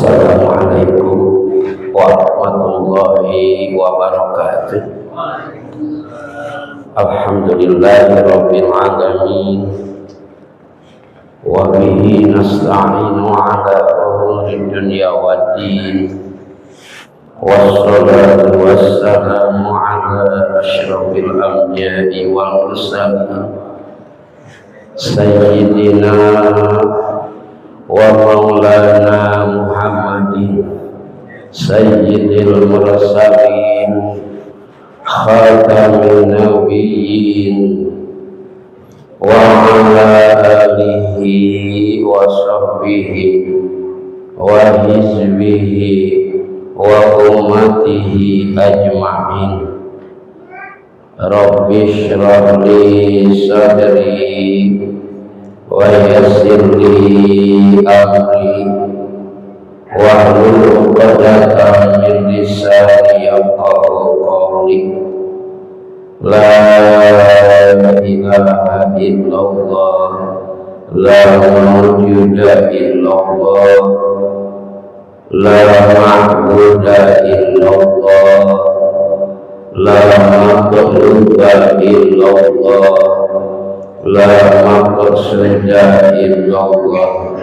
Assalamualaikum warahmatullahi wabarakatuh. Alhamdulillahirabbil alamin. Wa bihi nasta'inu ala umurid dunya waddin. Wassalatu wassalamu ala asyrafil anbiya'i wal mursalin sayyidina wa maulana Muhammadin sayyidil mursalin khatamin nabiyyin wa ala alihi wa sahbihi wa hizbihi wa ummatihi ajma'in. Rabbi shrah li sadri wa yassir li amri wahlul 'uqdatam min lisani yafqahu qawli. La ilaha illallah, la mawjuda illallah, la ma'buda illallah, la maqluba illallah, la maqsuda illallah.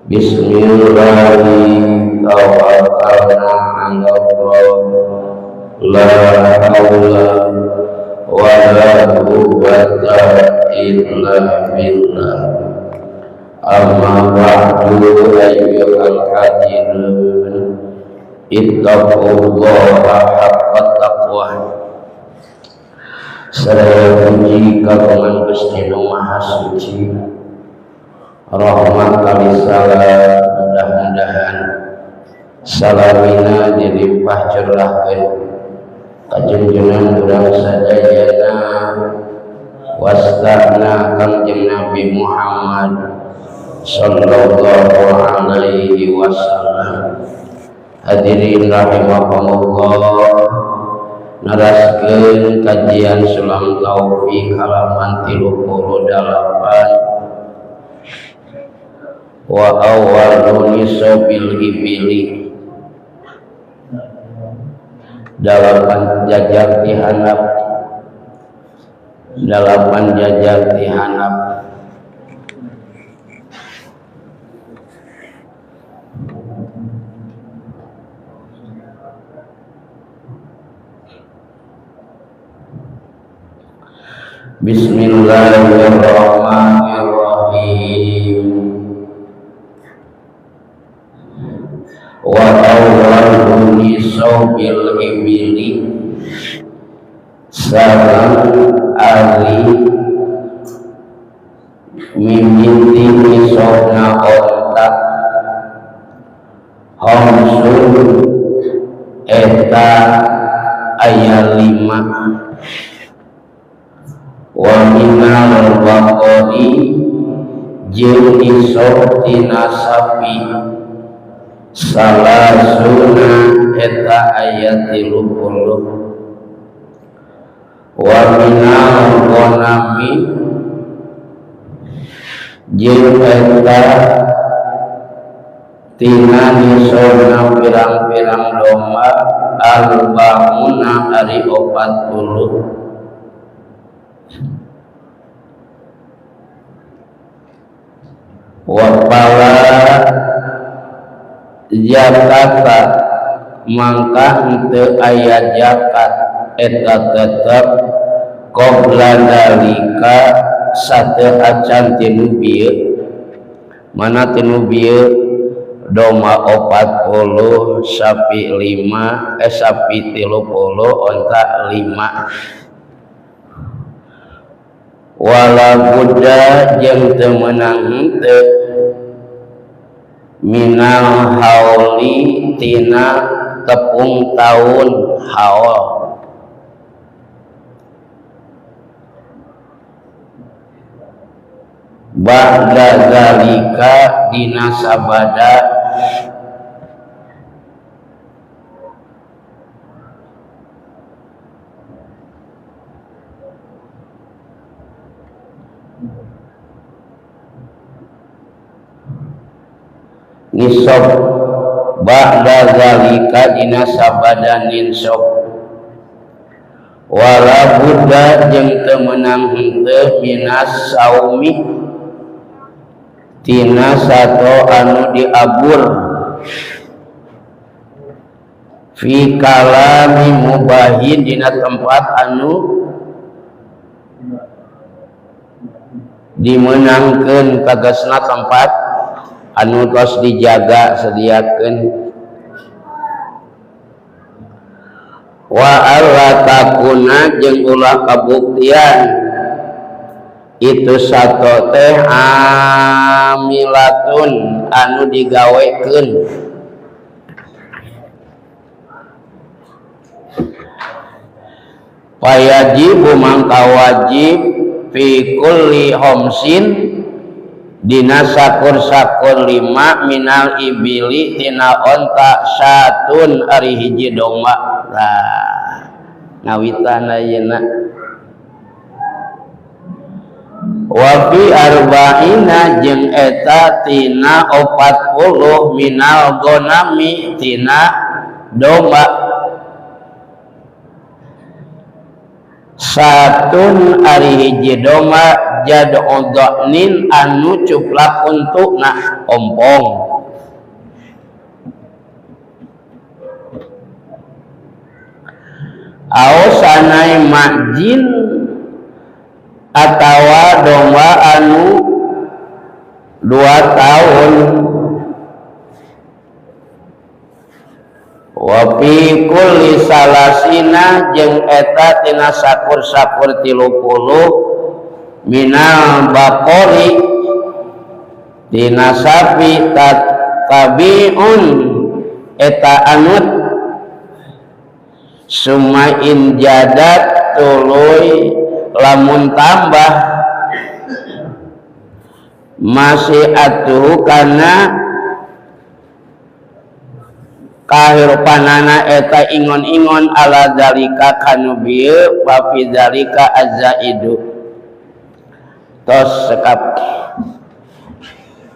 Bismillahirrahmanirrahim. Tawakkalna 'ala Allah, la haula wa la quwwata illa billah. Amma ba'du, ayyuhal hadirun, ittaqullaha haqqa taqwa. Sadaya puji kagungan Gusti Nu Maha Suci, rahmat kali salam mudah-mudahan salamina dilimpah curahkeun ka junjungan urang sadayana wastana Kangjeng Nabi Muhammad sallallahu alaihi wasallam. Hadirin rahimakumullah, neraskeun kajian Sulam Taufik halaman 38. Wa awwalu nisabil ibili, dalapan jajar ti handap, dalapan jajar ti handap. Bismillahirrahmanirrahim. Wa awwalu nisabil ibili sareng ari mimiti nisabna onta khamsun eta aya 5. Wa minal baqari jeung nisab tina sapi salasuna eta aya 30. Wa minal ghanami jeung eta tina nisabna pirang-pirang domba arba'una ari 40. Wa pala zakata mangka henteu aya zakat eta tetep qabla dalika sateu acan tinu bieu. Mana tinu bieu? Domba 40, sapi 5, sapi 30, onta 5. Wala budda jeung teu meunang henteu minal hauli tina tepung taun haul. Ba'da zalika dina sabada Nisab ba'da zalika dina sabada nisab. Wala budda jeung teu meunang henteu minas saumi tina sato anu diabur fi kalami mubahin dina tempat anu dimenangkeun tegasna tempat anu tos dijaga sediakeun. Wa alla takuna jeung ulah kabuktian itu sato teh amilatun anu digawekeun. Fayajibu mangka wajib fi kulli homsin dina sakur-sakur 5 minal ibili tina onta satun ari hiji domba. Tah ngawitan ayeuna wa fi arba'ina jeung eta tina 40 minal gonami tina domba satun ari hiji domba jad'udhnin anu cuplak untukna ompong. Au sanai majin atawa domba anu 2 tahun. Wa fi kulli salasina jeung eta tina sakur-sakur 30 minal baqari tina sapi tabiun eta anut summa in jadat tuluy lamun tambah masih atuh kana kahirupanana eta ingon-ingon ala zalika kanu bieu wa fi zalika azzaidu. Tos sekap.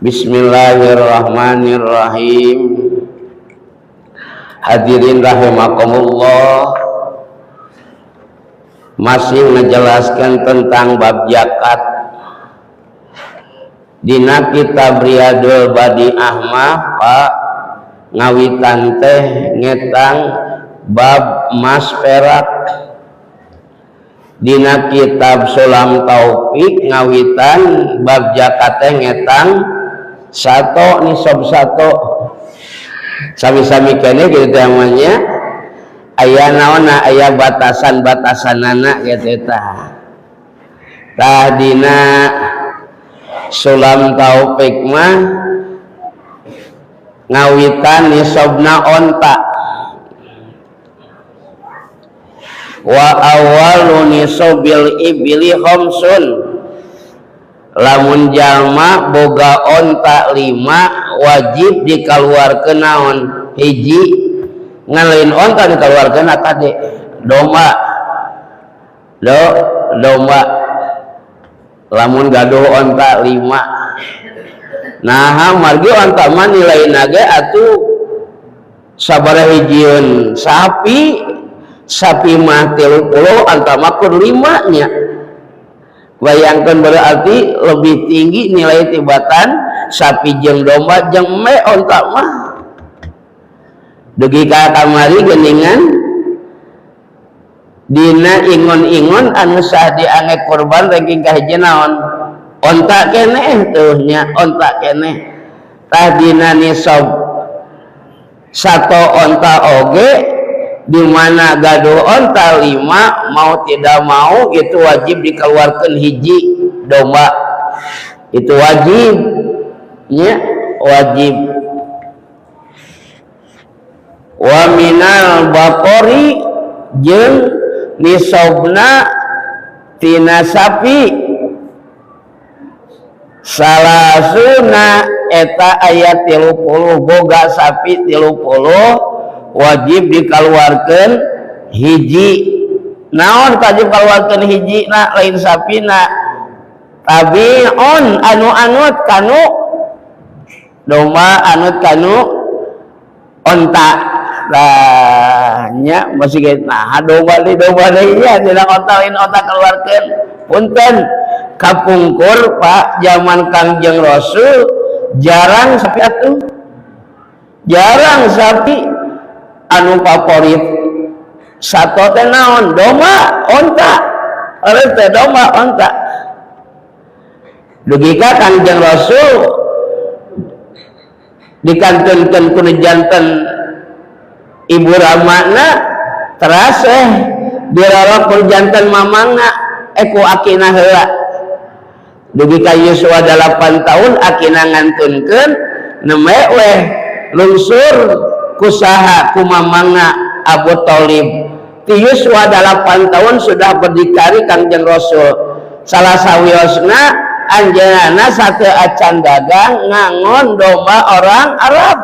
Bismillahirrahmanirrahim. Hadirin rahimakumullah, masih menjelaskan tentang bab zakat. Dina kitab Riyadul Badi'ah mah Pak ngawitan teh ngetang bab mas perak. Dina kitab Sulam Taufik ngawitan bab zakat teh ngetang sato nisab sato. Sami-sami kene gitu namanya aya naonna aya batasan-batasanana gitu tah. Tah dina Sulam Taufik mah ngawitan nisabna onta. Wa awwalu nisabil ibili khamsun. Lamun jalma boga onta 5 wajib dikaluarkeun naon? Hiji. Ngan lain onta dikaluarkeun kade domba. Domba. Lamun gaduh onta 5. Nah, margi onta mah nilaina ge atuh sabaraha hijieun sapi, sapi mah 30, onta mah kur 5 nya. Bayangkan berarti lebih tinggi nilai tibatan sapi jeung domba jeung me onta mah. Dugi ka kamari geuningan dina ingon-ingon anu sah diange kurban ranking kahiji naon? Onta keneh tuh nya, onta keneh. Tah dina nisab sato onta oge di mana gaduh onta 5 mau tidak mau itu wajib dikeluarkan hiji domba. Itu wajib nya, wajib. Wa minal baqari jeung nisabna tina sapi salasuna eta aya 30 boga sapi 30 wajib dikaluarkeun hiji. Naon wajib kaluarkeun hiji na lain sapina tabiun anu anut kanu Domba anut kanu onta. Tah nya masih ge, nah, domba deui, domba deui nya, tina onta lain onta keluarkeun. Punten, kapungkur, Pak, zaman Kangjeng Rasul jarang sapi atuh, jarang sapi. Anu favorit sato teh naon? Domba, onta. Leres teh, domba, onta. Dugi ka Kangjeng Rasul dikantunkeun ku janten ibu ramana, teraseh dirorok ku janten mamangna, ku akina heula. Dugi ka yuswa 8 tahun, akina ngantunkeun, nembe weh lungsur ku saha? Ku mamangna, Abu Thalib. Ti yuswa 8 tahun sudah berdikari Kangjeng Rasul. Salah sawiosna, anjeunna sateuacan dagang, ngangon domba orang Arab,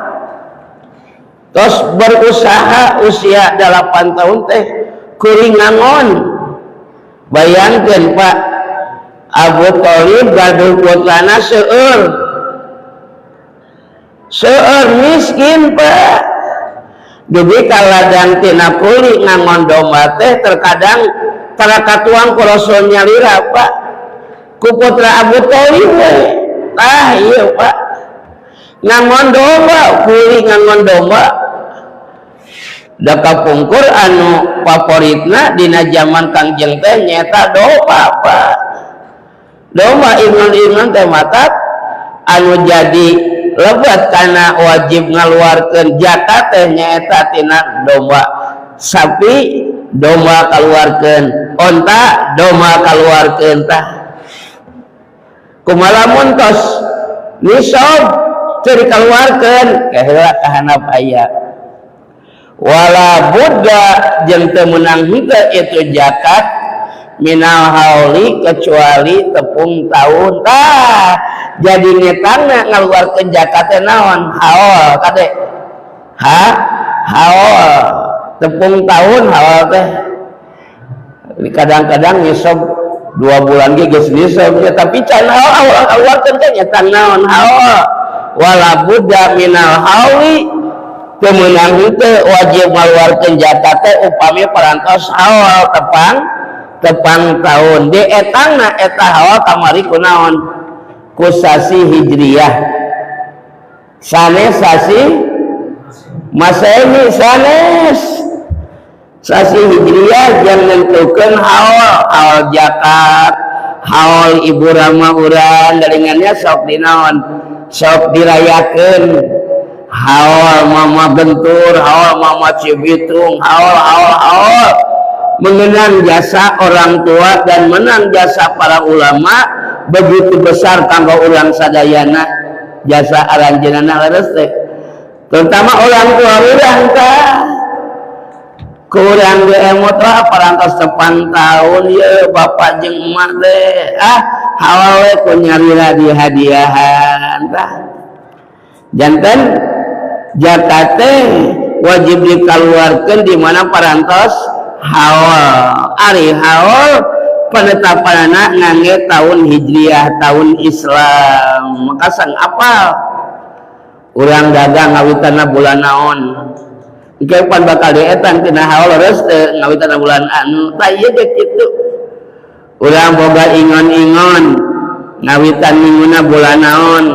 terus berusaha. Usia 8 tahun teh kuring ngangon. Bayangkan, Pak, Abu Thalib gaduh putrana seueur seueur, miskin, Pak. Dugi ka ladang tina kuli ngangon domba teh terkadang tara katuang ku Rasul nyalira, Pak, ku putra Abu Thalib we. Tah iya, Pak, ngangon domba, kuli ngangon domba. Da kapungkur anu favoritna dina zaman Kangjeng teh nyaeta domba, Pak, domba. Ingon-ingon teh matak anu jadi lebet karena wajib ngaluarkeun zakat teh nyaeta tina domba. Sapi, domba kaluarkeun, onta, domba kaluarkeun. Tah, kumaha lamun tos nisab teu dikaluarkeun? Keheula kahanap aya wala budda jeung teu meunang henteu itu zakat minal hauli, kecuali tepung tahun. Tah, jadi ngetangna ngaluarkeun zakat teh naon? Haul, kade ha haul, tepung tahun. Haul teh kadang-kadang nisab 2 bulan ge geus nisab ya, tapi can haul. Haul keluarkeun teh nyetang naon? Haul. Wala budda minal hauli, teu meunang henteu wajib ngaluarkeun zakat teh upami parantos haul, tepang tepang tahun. Di etangna eta haul kamari kunaon? Ku sasi Hijriyah, sanes sasi Masehi, sanes sasi Hijriyah yang nentukeun haul. Haul zakat, haul ibu rama urang garingannya, sok dinaon, sok dirayakeun. Haul Mama Gentur, haul Mama Cibitung, haul, haul, haul, mengenang jasa orang tua dan menang jasa para ulama begitu besar kanggo urang sadayana. Jasa aranjeunana, leres teh, terutama orang tua urang. Tah, kurang ge emot lah, parantos tepang tahun ya bapak jeung emak teh. Ah, haul we ku nyalira di hadiahan. Tah, janten zakat teh wajib dikeluarkan di mana parantos haul. Ari haul penetapanana ngangge tahun Hijriah, tahun Islam. Maka sang apal urang dagang ngawitanna bulan naon? Engke pan bakal dietan tina haul, leres teu, ngawitanna bulan anu. Tah, ieu ge kitu, urang boga ingon-ingon, ngawitan minguna bulan naon?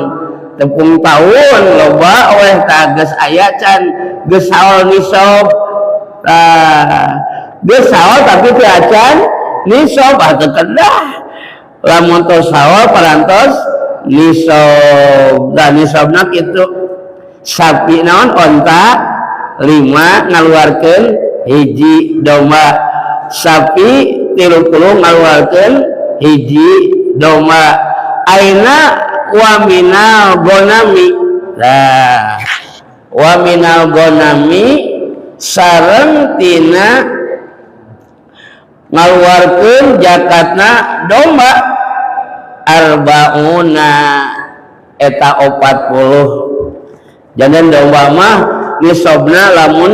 Tepung tahun loba weh. Tah, geus aya can? Geus haul, nisab. Tah, geus haul tapi teu acan nisab atuh kedah lamun tos haul parantos nisab. Dan nisabna kitu: sapi naon, onta 5 ngaluarkeun hiji domba, sapi 30 ngaluarkeun hiji domba. Aina wa minal gonami. Nah, wa minal gonami, sareng tina ngaluarkeun zakatna domba, arbauna, eta 40. Jangan, domba mah nisobna lamun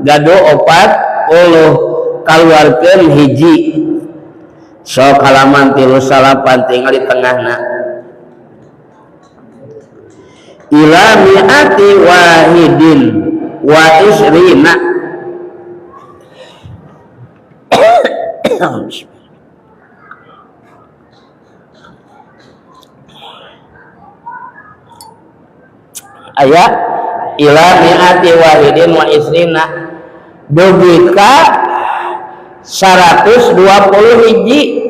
gaduh 40 kaluarkeun hiji. Sok halaman 39, tinggal di tengahna. Ila mi'ati wahidin wa isrina. Aya ila mi'ati wahidin wa isrina dugi ka 120 hiji.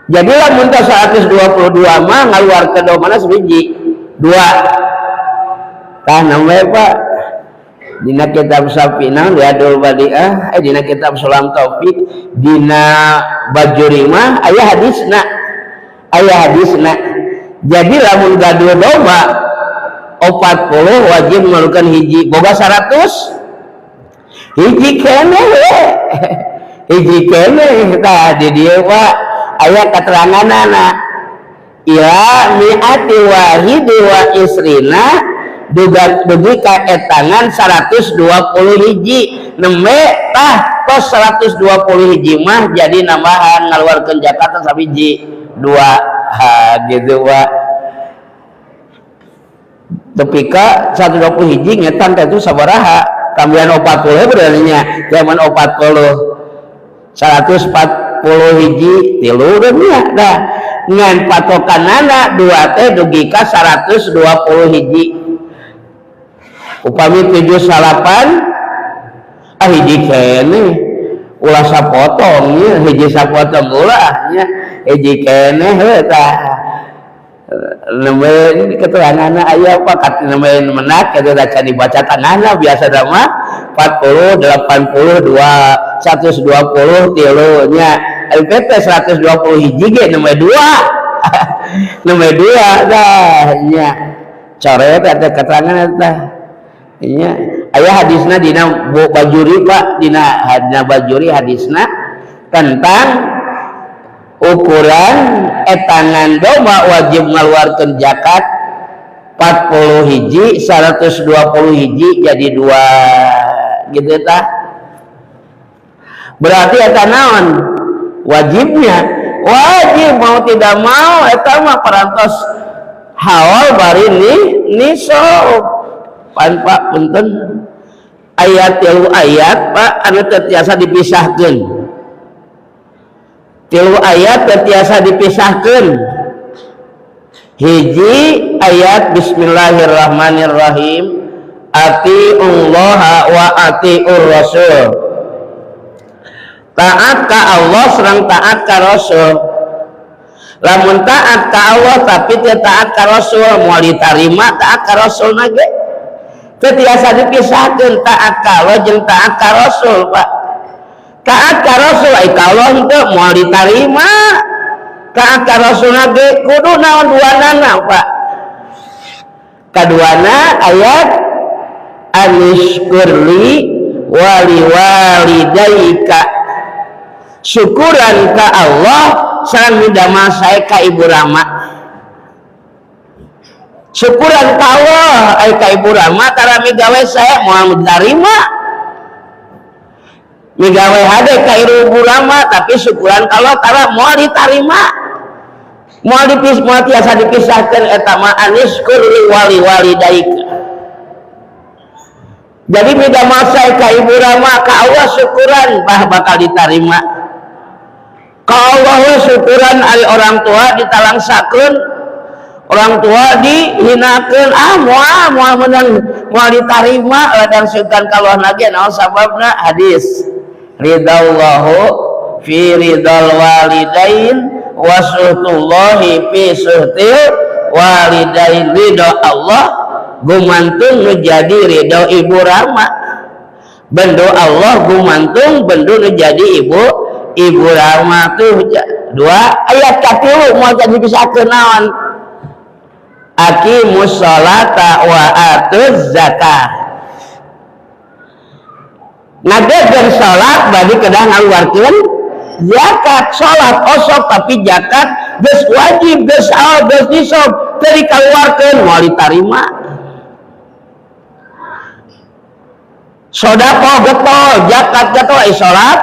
Jadi lamun teh 122 mah ngaluarkeun domana sebiji dua. Tah namanya Pak dina kitab Safinah Riyadul Badiah, dina kitab Sulam Taufik, dina Bajuri mah aya hadisna, aya hadisna. Jadi lamun gaduh domba 40 wajib ngaluarkeun hiji, boga 100 hiji keneh we. Hiji keneh. Tah di dieu Pak aya keteranganana ila mi'ati wahidi wa isrina dugi ka etangan 120 hiji nembe. Tah tos 120 hiji mah jadi nambahan ngaluarkeun zakat sabiji dua. Ha, gitu Pak. Tepi ka 120 hiji ngetan teh itu sabaraha? Kambihan 40 berarti zaman 40 140 hiji tilu nya. Dah ngan patokanana dua teh dugi ka 120 hiji. Upami 78, ah hiji keneh, ulah sapotong nya, hiji sapotong ulah nya, hiji keneh heuh. Tah nembe keteranganna aya apa kat nembe menak kitu da can dibaca tanganna. Biasa mah 40 82 120 tilu nya. LPT 120 hiji ge nembe dua, nembe dua dah nya. Coret eta keterangan eta nya. Aya hadisna dina Bajuri Pak, dina dina Bajuri hadisna tentang ukuran etangan domba wajib ngaluarkeun zakat 40 hiji 120 hiji jadi dua gitu. Tah berarti eta naon wajibnya? Wajib mau tidak mau eta mah parantos haul bari ni nisab. Pan Pak, punten, ayat tilu ayat Pak anu teu tiasa dipisahkeun, tilu ayat teu tiasa dipisahkeun. Hiji ayat bismillahirrahmanirrahim, atiullaha wa atiur rasul, taat ka Allah sareng taat ka Rasul. Lamun taat ka Allah tapi teu taat ka Rasul, moal ditarima taat ka Rasul na ge. Teu tiasa dipisahkeun taat ka Allah jeung taat ka Rasul Pak. Taat ka Rasul ai ka Allah henteu, moal ditarima taat ka Rasul na ge. Kudu naon duanana Pak? Kaduana ayat anishkurli wali walidaika, syukuran ka Allah sareng midamel sae ka ibu rama. Syukuran ka Allah ai ka ibu rama tara migawe sae, moal ditarima. Migawe hade ka ibu rama tapi syukuran ka Allah tara, moal ditarima, moal dipis, moal tiasa dipisahkeun eta mah. Anishkurli wali walidaika, jadi midamel sae ka ibu rama, ka Allah syukuran bah bakal diterima. Ka Allah we syukuran, ari orang tua ditalangsakeun, orang tua dihinakeun, ah moal moal menang, moal ditarima ladang syukuran ka Allah lagi. Naon sababna? Hadis ridallahu fi ridal walidain wa suhtullahi fi suhtil walidain. Ridho Allah gumantung menjadi ridho ibu rama, bendo Allah gumantung bendo menjadi ibu ibu rama. Tuh dua ayat. Katilu mau jadi bisa naon? Aqimus sholata wa atuz zakah. Ngageger salat bari kedah ngaluarkeun zakat. Salat osok tapi zakat geus wajib, geus haul, geus nisab, teu dikaluarkeun moal ditarima. Sedekah getol, zakat getol, salat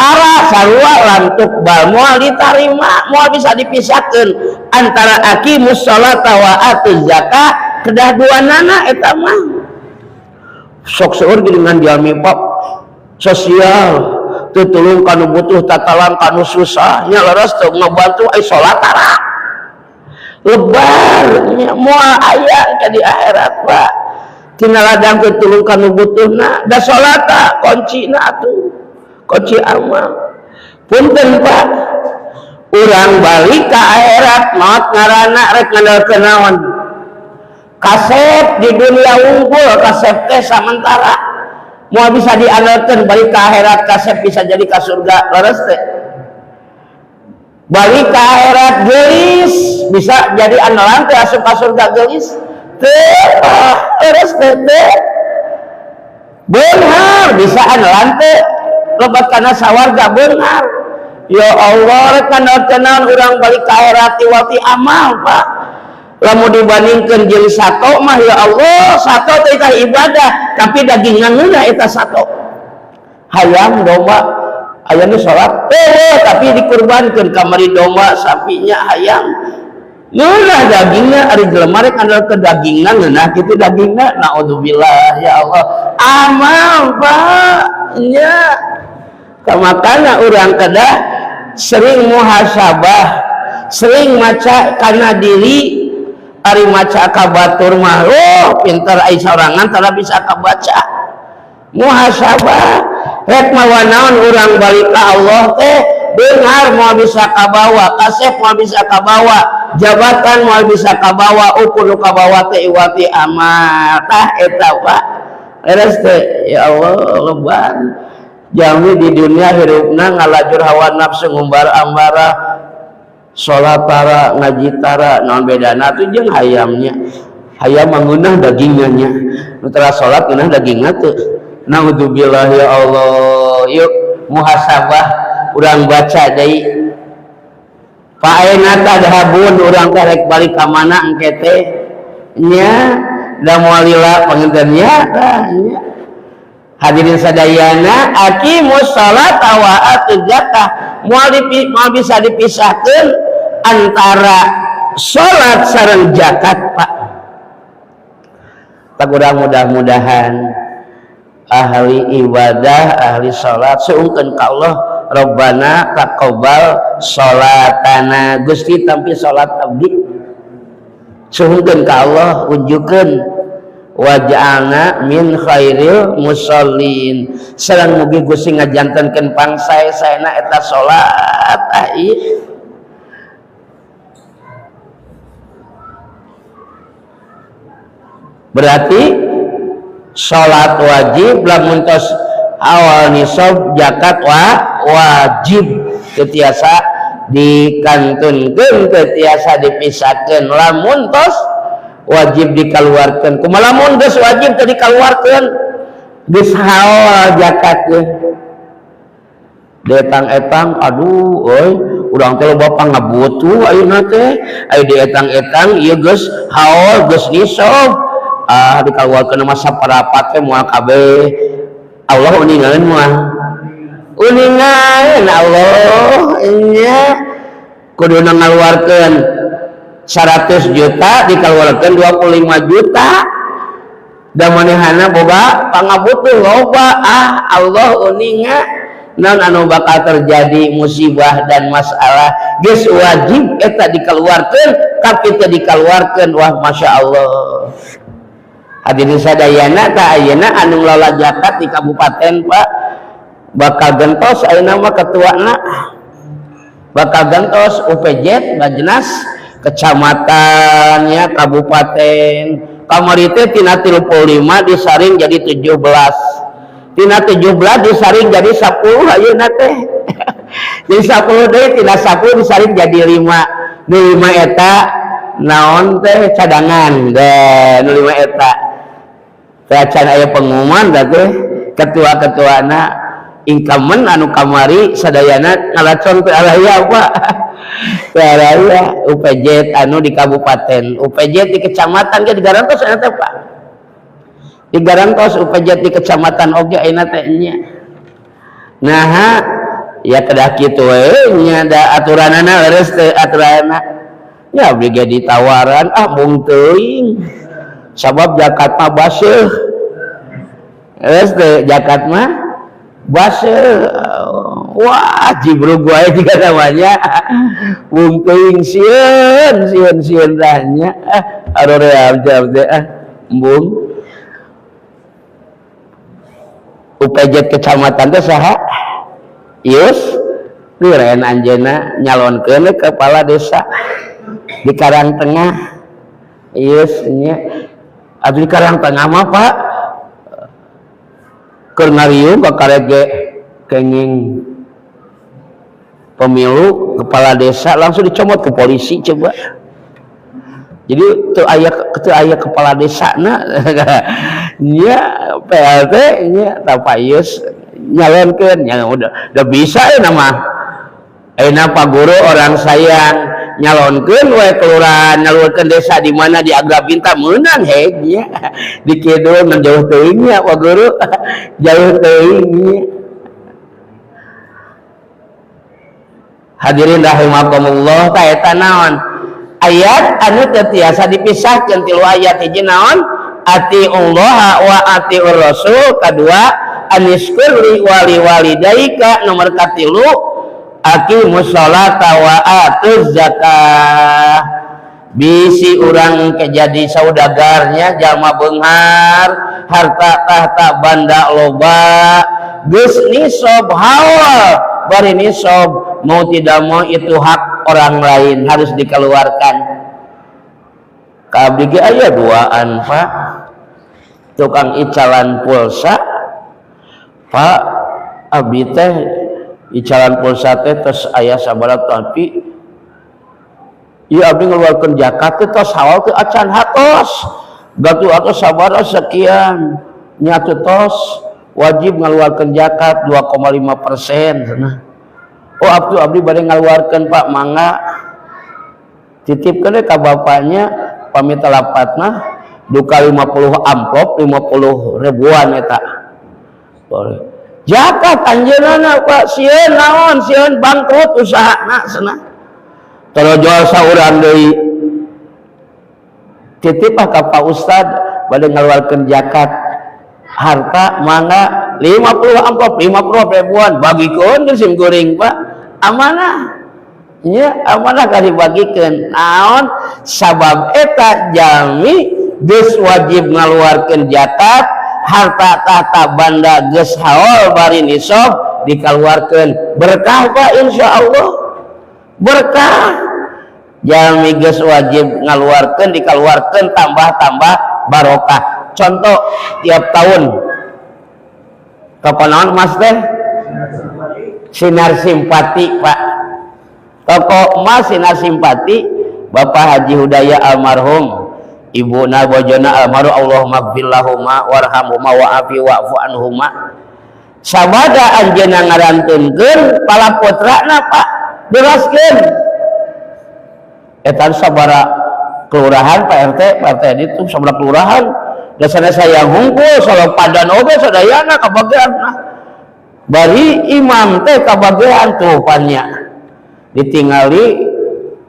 Tara sarua lantuk bal moal ditarima, moal bisa dipisahkeun antara aqimus sholata wa atuz zakah, kedah dua nana eta mah. Sok seueur geuningan jalmi pop sosial teu tulung kanu butuh, tatalang kanu susah nya, leres teu ngabantu ai salat tara. Lebar nya moal aya ke di akhirat, Pak. Tina ladang teu tulung kanu butuhna, da salat kuncina atuh, kunci amal. Punten, Pak, urang balik ke akhirat maot ngaranna rek ngandalkeun naon? Kasep di dunia unggul, kasep teh samentara, moal bisa diandalkeun balik ke akhirat. Kasep bisa jadi ka surga, leres teh? Balik ke akhirat geulis bisa jadi andalan teh asup ka surga geulis teh, Pak? Leres teh? Teh beunghar bisa andalan teh lebat kana sawarga beunghar? Ya Allah, rek ngandalkeun naon urang balik ka akhirat iwati amal, Pak? Lamun dibandingkeun jeung sato mah, ya Allah, sato teh eta ibadah tapi dagingna ngeunah eta sato. Hayam, domba aya nu salat eh tapi dikurbankeun kamari domba, sapinya, hayam ngeunah dagingna. Ari jelema rek ngandalkeun dagingna ngeunah kitu dagingna? Naudzubillah, ya Allah. Amal, Pak, nya. Kamakana urang kedah sering muhasabah, sering maca kana diri. Ari maca ka batur mah, oh pinter, ai sorangan tara bisa kabaca. Muhasabah, rek mawa naon urang balik ka Allah teh? Beunghar moal bisa kabawa, kasep moal bisa kabawa, jabatan moal bisa kabawa, ukur nu kabawa teh iwati amal. Tah eta, Pak, leres teh? Ya Allah, lebar jalmi di dunia hirupna ngalajur hawa nafsu, ngumbar amarah, salat tara, ngaji tara, naon bedana tuh jeung hayamnya? Hayam mah ngeunah dagingnya nya, nu tara salat ngeunah dagingna teu? Naudzubillah, ya Allah. Yuk muhasabah, urang baca deui. Fa aina tadhabun, urang teh rek balik ka mana engke teh nya? Da moal lila panginten nya, tah nya. Hadirin sadayana, aqimus sholata wa atuz zakah, moal bisa dipisahkeun antara salat sareng zakat, Pak. Tak urang mudah-mudahan ahli ibadah, ahli salat. Suungkeun ka Allah, Rabbana taqabbal salatana, Gusti tampi salat abdi. Suungkeun ka Allah, unjukkeun, waj'alna min khairil musallin, sareng mugi Gusti ngajantenkeun pangsae-saena eta salat. Ah ieu berarti salat wajib lamun tos awal nisab, zakat wajib, teu tiasa dikantunkeun, teu tiasa dipisahkeun. Lamun tos wajib dikaluarkeun, kumaha lamun geus wajib teu dikaluarkeun, geus haol zakat teh? Dietang-etang, aduh euy, urang teh loba pangabutuh ayeuna teh, aya dietang-etang ieu geus haol, geus nisab, ah dikaluarkeun mah saparapat teh moal kabeh. Allah uningaeun moal? Uningaeun Allah nya. Kuduna ngaluarkeun 100 juta, dikaluarkeun 25 juta, da manehana boga pangabutuh loba. Ah, Allah uninga naon anu bakal terjadi, musibah dan masalah. Geus wajib eta dikeluarkeun tapi teu dikeluarkeun, wah masya Allah. Hadirin sadayana, tah ayeuna anu ngelola zakat di kabupaten, Pak, bakal gentos ayeuna mah ketuana, bakal gentos UPZ, Baznas kecamatannya, kabupaten. Kamari teh tina 35 disaring jadi 17, tina 17 disaring jadi 10, ayeuna teh jadi 10 deui, tina 10 disaring jadi 5. Nu 5 eta naon teh? Cadangan deh nu 5 eta teh. Acan aya pengumuman da teh ketua-ketuana incumbent anu kamari sadayana ngalacon teu araya, Pak, teu araya. UPZ anu di kabupaten, UPZ di kecamatan ge digarantos ayeuna teh, Pak, digarantos UPZ di kecamatan oge ayeuna teh nya. Nah, Ya kedah kitu we nya, da aturanana leres teu aturanana nya. Abdi ge ditawaran, ah, mung teuing, sabab zakat mah baseuh. Leres teu? Zakat mah baseuh, wah, jibrug wae juga namanya. Mung teuing, sieun sieun sieun nya, ah, aroream abdi, ah, embung. UPZ kecamatan teh saha? Yus liren anjeunna nyalonkeun kepala desa di Karang Tengah. Yus nya abdi di Karang Tengah mah, Pak, keur ngariung kakarek ge kenging pemilu kepala desa langsung dicomot ke polisi. Coba, jadi teu aya kepala desa na nya, PLT nya. Tah, Yus nyalonkeun nya, udah bisa ya nama. Ayeuna Pak Guru orang sayang nyalonkeun we kelurahan, nyalonkeun desa di mana, di Agrabinta menang heg nya. Di kidul ngan jauh teuing nya, Pak Guru, jauh teuing nya. Hadirin rahimakumullah, ta eta naon ayat anu teu tiasa dipisahkeun, tilu ayat. Hiji naon? Atiullah wa atiur rasul. Kadua, aniskurli wali walidaika. Nomor katilu, aqimus sholata wa atuz zakah. Bisi urang jadi saudagarnya, jalma beunghar, harta tahta banda loba, geus nisob haul, bari nisob, mau tidak mau itu hak orang lain harus dikeluarkan. Ka abdi ge aya duaan, Pak, tukang icalan pulsa. Pak, abdi teh icalan pulsa teh tos aya sabaraha, tapi ieu abdi ngeluarkeun zakat teh tos haul teh acan hatos gatu atau sabaraha sekian nyatu, tos wajib ngeluarkeun zakat 2,5%. Nah, oh, abdi abdi bade ngaluarkeun, Pak, mangga titipkeun ka bapaknya. Pamit lapatna duka 50 amplop 50 ribuan eta zakat anjeunna, Pak. Sieun naon? Sieun bangkrut usahana cenah. Torojol saurang deui, titip ah ka Pak Ustad, bade ngaluarkeun zakat harta, mangga 50 amplop 50 ribuan, bagikeun ke sim kuring, Pak. Amanah nya, amanah ka dibagikeun. Naon sabab? Eta jalmi geus wajib ngaluarkeun zakat, harta tahta banda geus haul bari nisab, dikaluarkeun, berkah, Pak, insyaallah berkah. Jalmi geus wajib ngaluarkeun, dikaluarkeun, tambah-tambah barokah. Contoh, tiap tahun kapan emas teh Sinar Simpati, Pak, toko emas Sinar Simpati, Bapak Haji Hudaya almarhum, Ibu bojona almarhum, Allahumma gfirlahuma warhamhuma wa'afi wa'fu anhuma. Sabada anjeunna ngarantunkeun pala putrana, Pak, beraskeun eta sabara kelurahan, Pak RT, Pak RT itu sabara kelurahan dasarnya saya hungkul solo padan oge sadayana kabagian. Nah, bari imam teh kabagian tuh pannya ditingali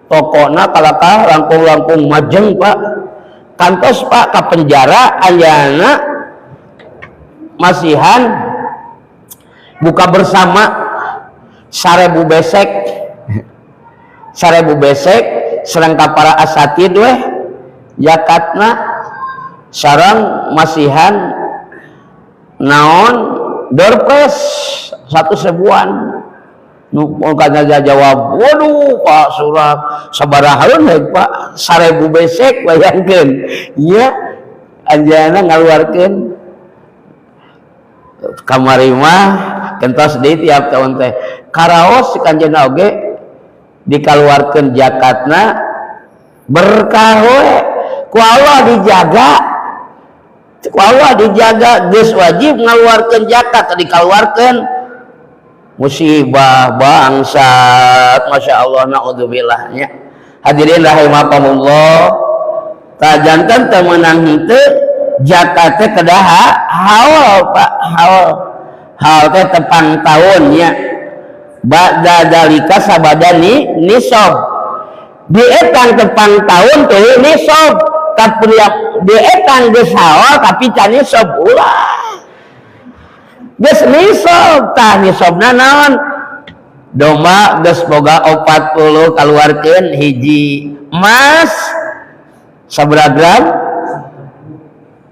tokona kalakah langkung-langkung majeng, Pak. Kantos, Pak, ka penjara anjeunna masihan buka bersama 1000 besek, 1000 besek sareng ka para asatid weh zakatna, sareng masihan naon doorprize satu sebuan nu kana jawab. Waduh, Pak Surak, sabaraha heug, Pak, 1000 besek? Bayangkeun nya, anjeunna ngaluarkeun kamari mah kentos deui tiap tahun teh karaos kanjeunna oge dikaluarkeun zakatna, berkah we, ku Allah dijaga, ku Allah dijaga. Geus wajib ngaluarkeun zakat, dikaluarkeun, musibah bangsat, Masya Allah, naudzubillah nya. Hadirin rahimakumullah, tajantan teu meunang henteu zakat teh kedah haul, Pak. Haul, haul teh tepang tahun nya. Ba'da dalika sabada ni nisab dietang tepang tahun tuh nisab, tapi dietang geus haul tapi can nisab, ulah. Geus nisab, tah nisabna naon? Domba geus boga 40, kaluarkeun hiji. Emas sabaraha gram?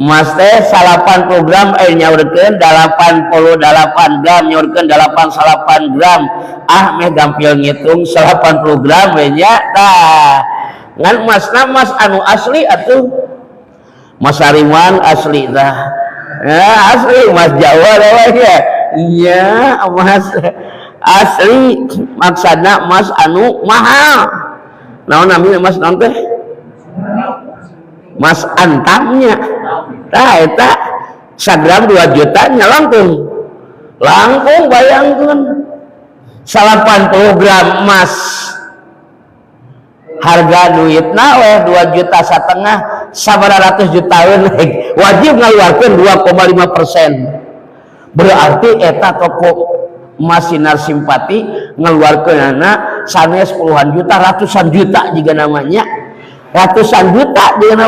Emas teh 80 gram, nyaurkeun 88 gram, nyaurkeun 88 gram. Ah, meh gampil ngitung 80 gram we nya. Tah, ngan emasna emas anu asli atuh, Mas Hariman asli tah ya, asli emas Jawa ya iya, emas asli maksudna emas anu mahal. Naon namanya emas naon teh? Mas Antamnya. Tah, eta sagram 2 juta nya, langkung langkung. Bayangkan 80 gram emas harga duitna weh 2,5 juta, sabaraha ratus jutaan. Wajib ngaluarkeun 2,5%. Berarti eta toko emas Sinar Simpati ngeluarkeun sanes puluhan juta, ratusan juta juga namanya, ratusan juta dia,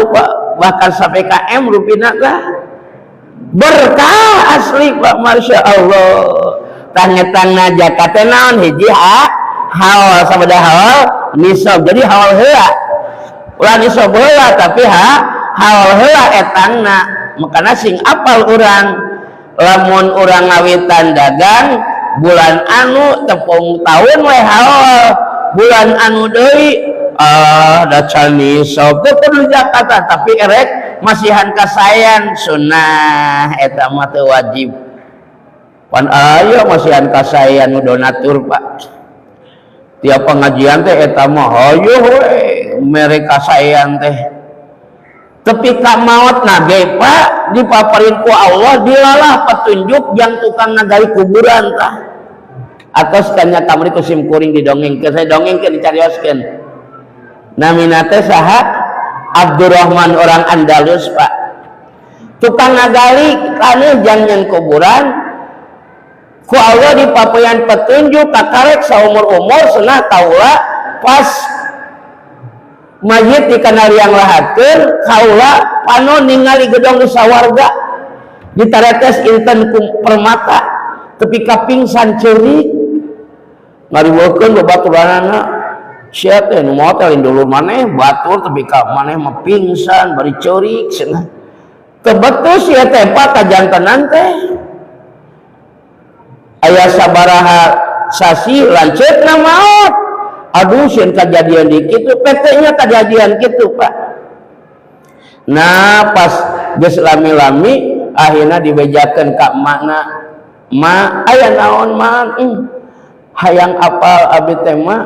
bahkan sampai KM rupiah lah. Berkah asli, Pak, Masya Allah. Tangetangna zakat naon? Hiji, ha, haul. Sabada haul nisab. Jadi haul heula, ulah nisab heula, tapi ha, haul heula etangna. Makana sing apal urang, lamun urang ngawitan dagang bulan anu tepung tahun we haul, bulan anu deui, ah, da can nisab teu kudu zakat, tapi erek masihan kasayan sunnah, eta mah teu wajib. Pan aya masihan kasayan nu donatur, Pak, tiap pengajian teh eta mah hayo we mere kasayan teh. Tepi ka maot nage, Pak, dipaparin ku Allah dilalah petunjuk yang tukang ngagali kuburan. Tah, atos kanya kamari ku sim kuring didongengkeun, saya dongengkeun, dicarioskeun. Namina teh saha? Abdurrahman, orang Andalus, Pak, tukang ngagali taneuh jang kuburan. Ku Allah dipapayan petunjuk, kakarek saumur-umur cenah kaula pas mayit di kana liang lahatkeun, kaula panon ningali gedong di sawarga ditaretes inten ku permata, tepi ka pingsan ceurik. Ngariweukeun babaturanana, "Sia teh nu maot teh dulur maneh, batur, tepi ka maneh mah pingsan bari ceurik," cenah. Kebetul sia teh, Pak, kajantenan teh aya sabaraha sasi lanceukna maot. Aduh, sieun kejadian di kitu PT nya, kejadian kitu, Pak. Nah, pas geus lami-lami akhirnya dibejakeun ka emakna, "Ma, aya naon, Ma?" Hayang apal abdi teh, Ma."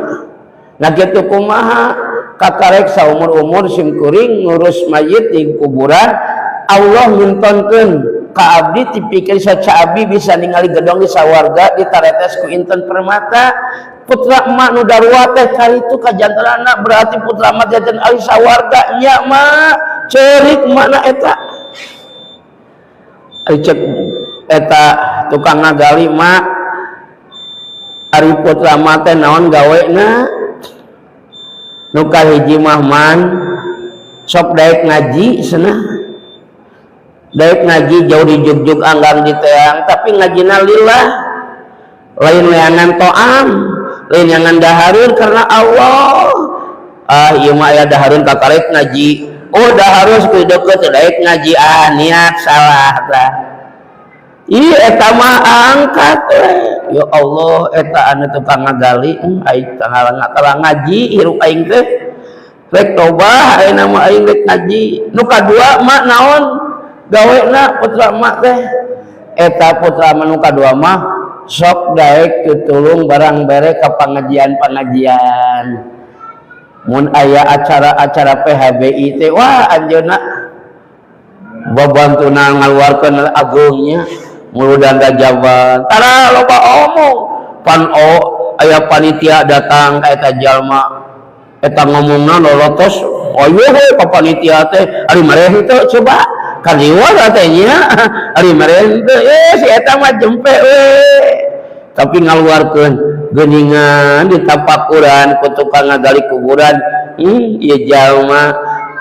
Nah, kitu kumaha? Kakarek saumur-umur sim kuring ngurus mayit di kuburan, Allah mintonkeun ka abdi tipikir saca abdi bisa ningali gedong di sawarga ditaretes ku inten permata. Putra emak nu darua teh karitu kajantenana, berarti putra emak janten ahli sawarga nya, Ma. Ceurik emakna eta. Ari cek eta tukang ngagali, "Mak, ari putra emak teh naon gawena?" "Nu kahiji mah, Man, sok daek ngaji cenah, daek ngaji jauh di jugjug anggang di teang, tapi ngajina lillah, lain neangan toam, lain neangan dahareun, karena Allah. Ah, ieu mah aya dahareun kakarek ngaji. Oh, dahareun kudu deukeut daek ngaji. Ah, niat salah tah. Ih, eta mah angkat we. Ya Allah, eta anu tukang ngagali, aing tanggal ngaji hirup aing teh rek tobah ayeuna mah, aing rek ngaji." "Nu kadua, Mak, naon gawena putra emak teh?" "Eta putra mah nu kadua mah sok daek tutulung barang bere ka pengajian-pengajian. Mun aya acara-acara PHBI teh, wah, anjeunna babantuna ngaluarkeun agungnya muludan rajaban, tara loba omong. Pan o aya panitia datang ka eta jalma eta, ngomongna lolotos, ayo we ka panitia teh, ari mareh teu coba kaliwat teh nya, ari mareh teu." Eh, si eta mah jempe we, tapi ngaluarkeun. Geuningan ditapakuran ku tukang ngagali kuburan. Ieu jalma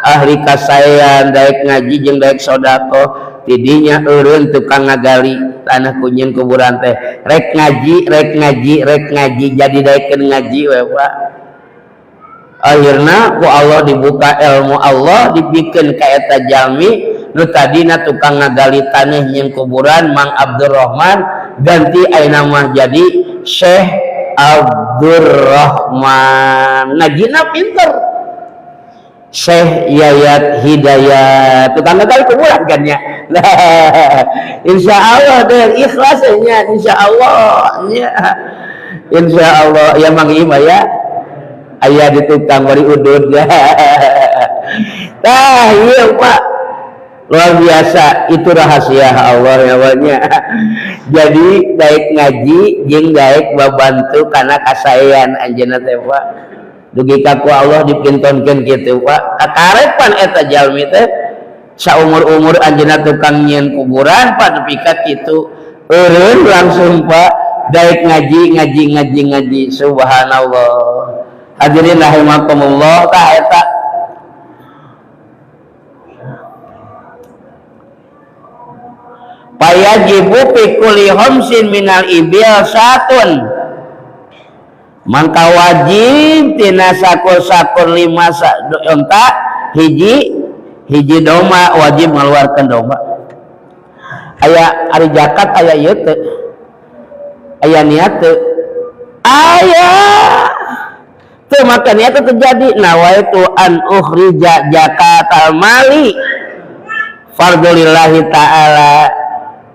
ahli kasaean, daek ngaji jeung daek sedekah. Tidinya eureun tukang ngagali tanah kunyin kuburan teh, rek ngaji, rek ngaji, rek ngaji, jadi daekeun ngaji we, Pak. Akhirna ku Allah dibuka ilmu, Allah dibikeun ka eta jalmi nu tadina tukang ngagali tanah nyieun kuburan, Mang Abdurrahman, ganti ayeuna mah jadi Syekh Abdurrahman. Ngajina pinter, Syekh Yayat Hidayat, tukang ngagali kuburan kan ya. Nah, insya Allah deh ikhlas nya, insya Allah nya, insya Allah ya. Mang Ima ya, aya di tukang bari udud ya. Tah iya, Pak, luar biasa itu rahasia Allah ya banyak. Jadi daek ngaji jeung daek babantu karena kasaean anjeunna teh, Pak, dugi ka ku Allah dipintonkeun kitu, Pak. Kakarepan eta jalmi teh, saumur-umur anjeunna tukang nyieun kuburan, Pak, nepi ka kitu eureun langsung, Pak, daek ngaji, ngaji, ngaji, ngaji. Subhanallah. Hadirin rahimakumullah, tah eta fayajibu fi kulli khamsin minal ibil satun, mangka wajib tina sakur-sakur lima onta hiji hiji domba, wajib mengeluarkan domba. Aya ari zakat aya ieu teu? Aya niat teu? Aya teu? Maka niat terjadi nawaitu an ukhrija zakatal mali fardhulillahi ta'ala,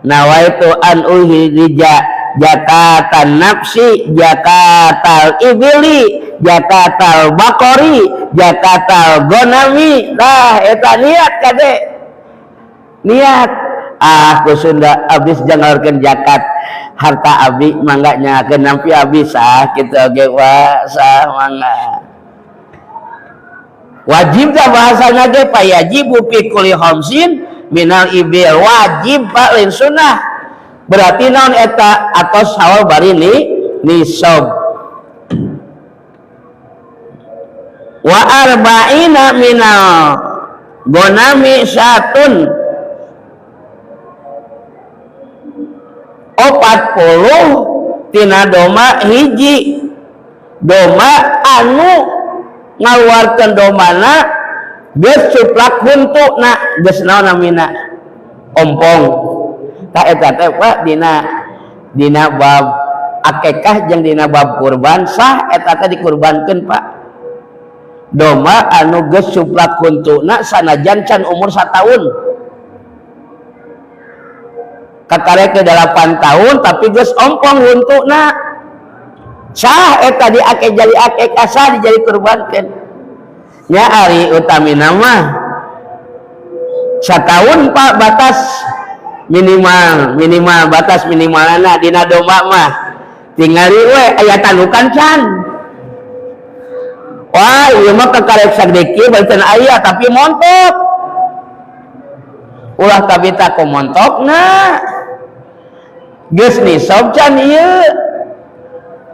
nawaitu an ukhrija zakatan nafsi, zakatal ibili, zakatal bakori, zakatal gonami. Nah, eta niat kade, niat ah ku Sunda abis jangan zakat harta abdi, mangga nyakeun nampi abdi, sah kitu oge wa sah, mangga. Wajib dah bahasana ge, fayajibu fi kulli khamsin minal ibil, wajib, Pak, lain sunnah. Berarti naon eta atos haul bari ni nisab. Wa arba'ina minal gonami satun, 40 tina domba hiji domba anu ngaluarkeun dombana geus cuplak huntuna, geus naon namina, ompong. Tah eta teh, Pak, dina dina bab akekah jeung dina bab kurban sah eta teh dikurbankeun, Pak, domba anu geus cuplak huntuna sanajan can umur sataun, kakarek ke 8 tahun tapi geus ompong huntuna, sah eta di ake jadi akekah, sah dijadi kurbankeun nya. Ari utamina mah satahun, Pak, batas minimal, minimal batas minimalna dina domba mah. Tingali we aya tandukan can. Wah, ieu mah kakarek sagede kieu bari aya tapi montok. Ulah kabita ku montokna. Geus nisab can ieu?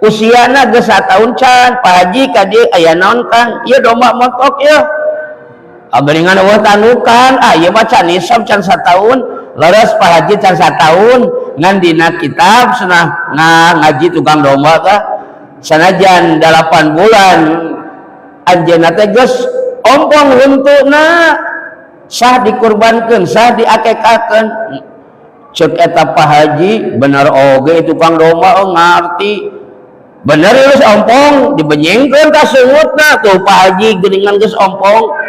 Usiana geus sataun can? Pak Haji, ka dieu aya naon, Kang? Ieu domba montok ieu. Ah, geuningan eueuh tandukan. Ah, ieu mah can nisab, can sataun. Leres, Pak Haji, can sataun, ngan dina kitab cenah ngaji tukang domba tah sanajan 8 bulan anjeunna teh geus ompong huntuna, sah dikurbankeun, sah diakekakeun. Cek eta Pak Haji, bener oge tukang domba, oh, ngarti bener geus ompong, dibenyengkeun ka sungutna tuh, Pak Haji, geuningan geus ompong.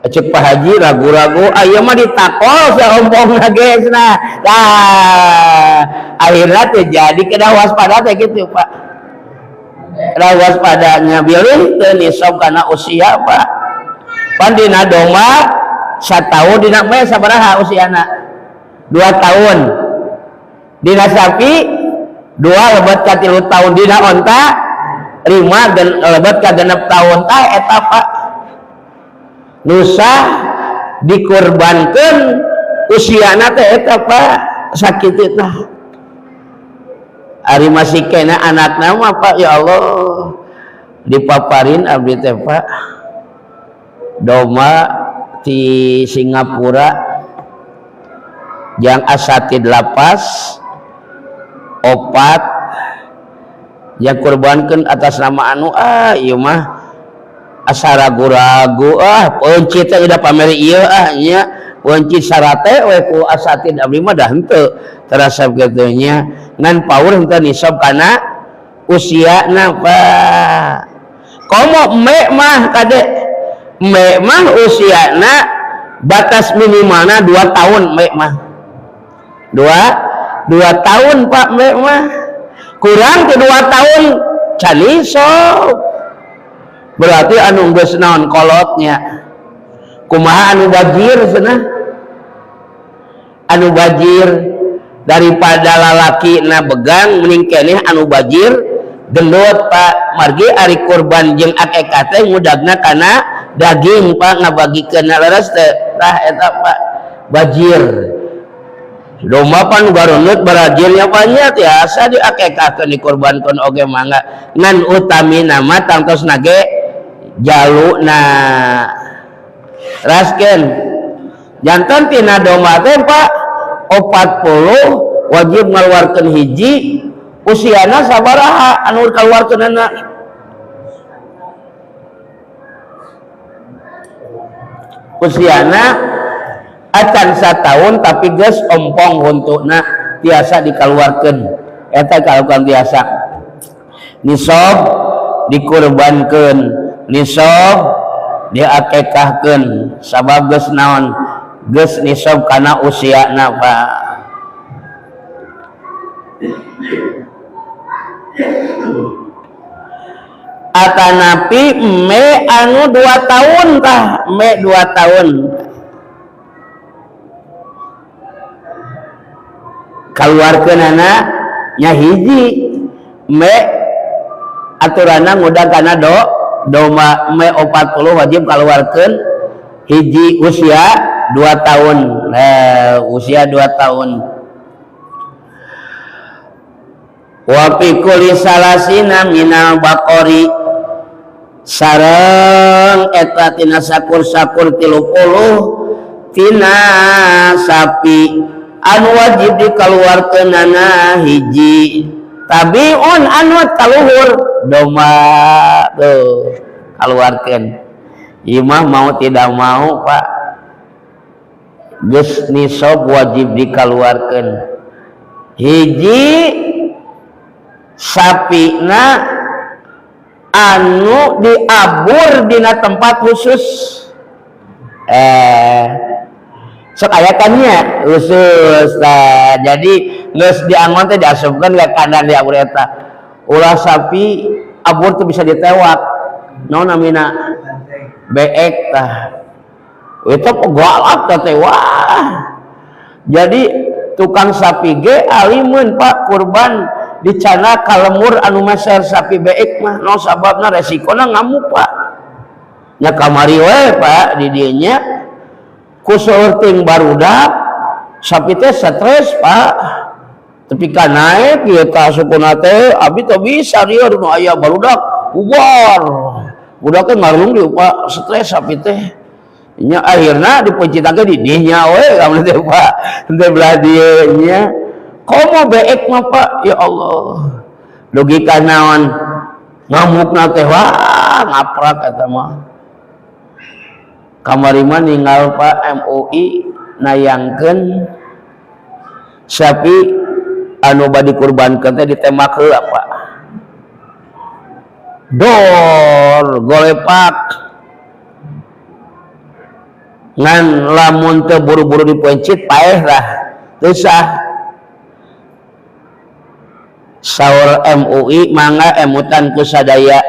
Cek Pak Haji ragu-ragu, aya mah ditakol saompong ge cenah. Nah, akhirnya teh jadi kena waspada teh gitu, Pak. Kena waspadanya bilih teu nisab kana usia, Pak. Pan dina domba satahun, dina mah sabaraha usiana? 2 tahun. Dina sapi 2 lebet ka 3 tahun, dina onta 5 lebet ka 6 tahun. Tah eta, Pak, nu sah dikurbankan usiana teh eta, Pak, sakitu tah. Ari masih kena anakna mah Pak, ya Allah, dipaparin abdi teh Pak, domba di Singapura yang asatid lapas opat yang kurbankan atas nama anu, ah ieu mah asa ragu-ragu, ah peuncit teh udah pamer ieu, ah nya peuncit sarate we ku asatid abdi mah dah henteu terasa kitu nya, ngan paur henteu nisab kana usiana Pak. Komo eme mah kade, eme mah usiana batas minimalna 2 tahun, eme mah 2 tahun Pak, eme mah kurang ke 2 tahun can nisab, berarti anu geus naon kolotnya. Kumaha anu bajir cenah, anu bajir daripada lalaki na begang mending keneh anu bajir gendut Pak, margi ari kurban jeung akikah teh ngudagna kana daging Pak, ngabagikeun leres teh tah eta Pak bajir domba pan gareungeut barajirnya banyak tiasa diakekahkeun dikurbankeun oge mangga, ngan utamina mah tangtosna ge jaluna. Raskeun janten tina domba teh Pak 40 wajib ngaluarkeun hiji, usiana sabaraha anu kaluarkeunana? Usiana acan satahun tapi geus ompong huntuna tiasa dikaluarkeun, eta kaluarkeun tiasa nisab dikurbankeun, nisab diakekahkeun, sabab geus naon, geus nisab kana usiana Pak. Atanapi me anu 2 tahun tah, me 2 tahun kaluarkeunana nya hiji me, aturanna ngudang kana domba me 40 wajib kaluarkeun hiji usia 2 tahun. Usia 2 tahun. Wa fi kulli salasina minal baqari sareng eta tina sakur-sakur 30 tina sapi anu wajib dikaluarkeunana hiji tabiun anu kaluhur domba tuh kaluarkeun. Ieu mah mau tidak mau Pak, geus nisab wajib dikaluarkeun hiji sapina anu diabur dina tempat khusus, sok aya kan nya khusus. Nah, jadi geus diangon teh diasupkeun ka kandang diabur eta, ulah sapi abur teh bisa ditewak naon namina beek tah itu galak teh wah. Jadi tukang sapi ge alimun Pak, kurban dicana kalemur anu meser sapi beek mah no sababna resikona ngamuk Pak nya, kamari we Pak di dieu nya ku saeuting barudak sapi teh stres Pak, tepi ka naek ieu tah sukuna teh abi teh bisa dieu nu aya barudak bubar budak teh ngarung dieu Pak, stres sapi teh nya, akhirna dipencitake di dinya we kamu teh Pak, teh belah dieu nya. Komo beek mah Pak, ya Allah logika naon ngamukna teh wah ngaprak eta mah. Kamari mah ninggal Pak MUI nayangkeun sapi anu bade dikurbankeun teh ditembak heula Pak, dor golepak ngan lamun teu buru-buru dipencit paeh lah teu sah. Saur MUI mangga emutan ku sadaya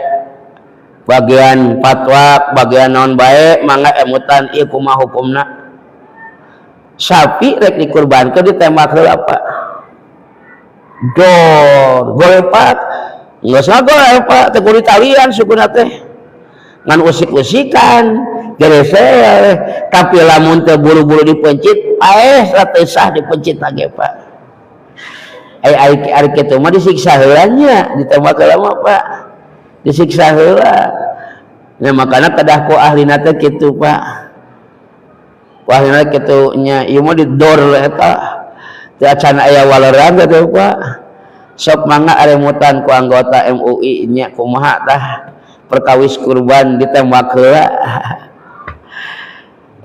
bagian fatwa bagian naon bae mangga emutan ieu kumaha hukumna sapi rek dikurbankeun ditembak heula Pak, dor golepak geus golepak teh kudu talian sukuna teh ngan usik-usikan gereser, tapi lamun teu buru-buru dipencit paeh teu sah dipencit lagi Pak. Ai ai ari kitu mah disiksa heula nya, ditembak heula mah, Pak, disiksa heula. Nah, makana kedah ku ahlina teh kitu, Pak, ku ahlina kitu nya. Ieu mah didor eta teu acan aya waleran teh, Pak. Sok mangga aremutan ku anggota MUI nya, kumaha tah perkawis kurban ditembak heula.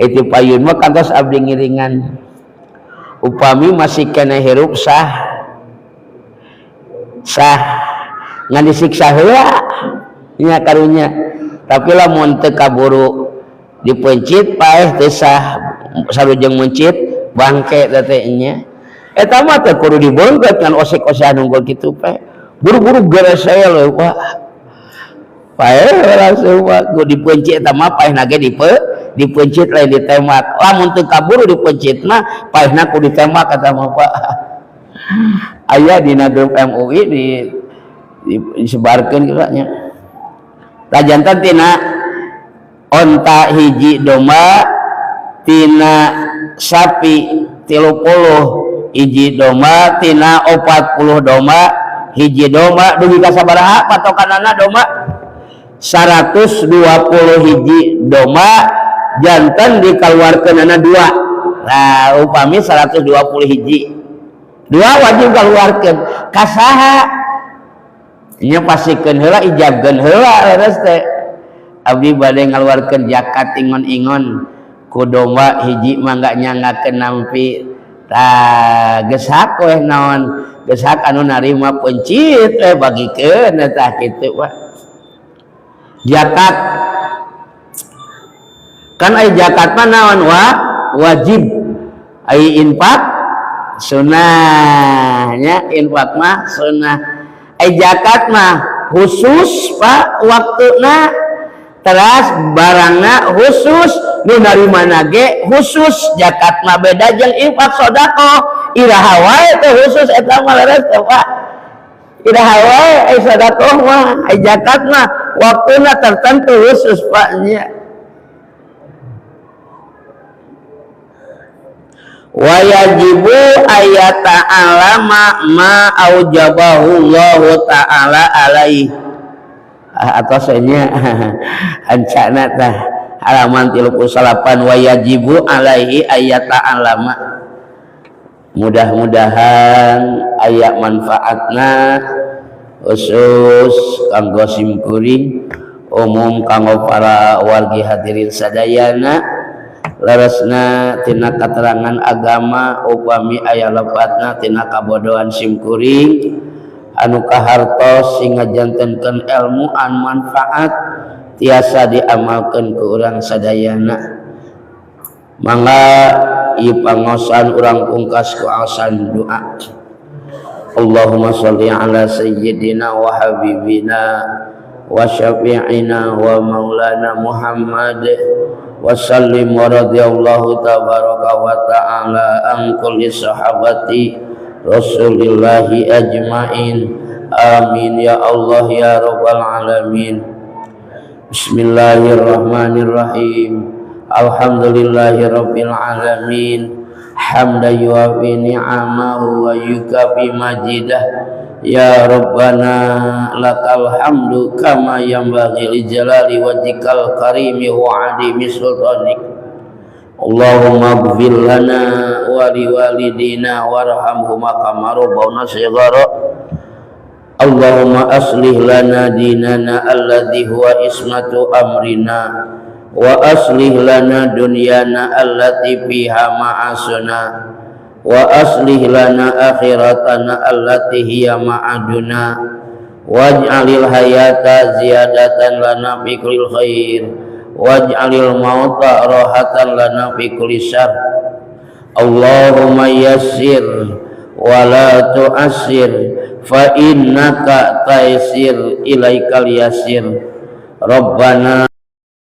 Itu payun mah kantos abdi ngiringan, upami masih kena hirup sah, sah, ngan disiksa heula nya, karunya. Tapi lamun teu kaburu dipencit, paeh teu sah, sarujeng mencit bangke teh nya. Eta mah teh kudu dibeungkeut, ngan osek-osean unggul kitu pe buru-buru geres saya lho, Pak. Paeh langsung, Pak, kudu dipencit. Eta mah paehna ge dipencit, lain ditembak. Lamun teu kaburu dipencit mah paehna kudu ditembak. Eta mah, Pak, aya dina grup MUI di disebarkeun kitu nya. Tah, janten tina onta hiji domba, tina sapi 30 hiji domba, tina 40 domba hiji domba, dugi ka sabaraha patokanana domba? 120 hiji domba janten dikeluarkeunana dua. Nah, upami 120 hiji dua, wajib keluarkan. Kasaha nya? Pasikeun heula, ijabkeun heula. Leres teh, abdi bade ngaluarkeun zakat ingon-ingon ku domba hiji, mangga nyanggakeun nampi. Tah, geus hak weh naon, geus hak anu narima, pencit we, bagikeun eta kitu, Pak. Zakat kan ai zakat mah naon wa wajib, ai infak sunnahnya. Infak mah sunnah, ai zakat mah khusus, Pak, waktuna, teras barangna khusus, nu narimana ge khusus. Zakat mah beda jeung infak, sedekah iraha wae teh khusus. Eta mah leres teh, Pak, iraha wae. Ai sedekah mah, ai zakat mah waktuna tertentu khusus, Pak, nya. Wayajibu ayata alama ma aujabahu Allah ta'ala alaih. Ah, atau nya ancana tah halaman 38, wayajibu alaihi ayata alama. Mudah-mudahan aya manfaatna, khusus kanggo simkuring, umum kanggo para wargi hadirin sadayana. Leresna tina keterangan agama, upami aya lepatna tina kabodohan simkuring anu kahartos, sing ngajantenkeun ilmu an manfaat tiasa diamalkeun ku urang sadayana. Mangga ieu pangaosan urang pungkas ku aosan doa. Allahumma sholli ala sayyidina wa habibina wa syafi'ina wa maulana Muhammad wa sallim, wa radhiyallahu tabaraka wa ta'ala an kulli sahabati Rasulillahi ajmain. Amin ya Allah ya rabbal alamin. Bismillahirrahmanirrahim. Alhamdulillahi rabbil alamin, hamdan yuafi ni'amahu wa yukafi majidah. Ya Rabbana lakal hamdu kama yanbaghi li jalali wajhikal karimi wa adimi sultanik. Allahumma ighfir lana wa liwalidina warhamhuma kama rabbawna shighara. Allahumma aslih lana dinana alladhi huwa ismatu amrina, wa aslih lana dunyana allati fiha ma'asuna, wa aslih lana akhiratana allati hiya ma'aduna, waj'alil hayata ziyadatan lana fi kulli khair, waj'alil mauta rahatan lana fi kulli syarr. Allahumma yassir wa la tu'assir, fa innaka taysir ilaikal yasir. Rabbana.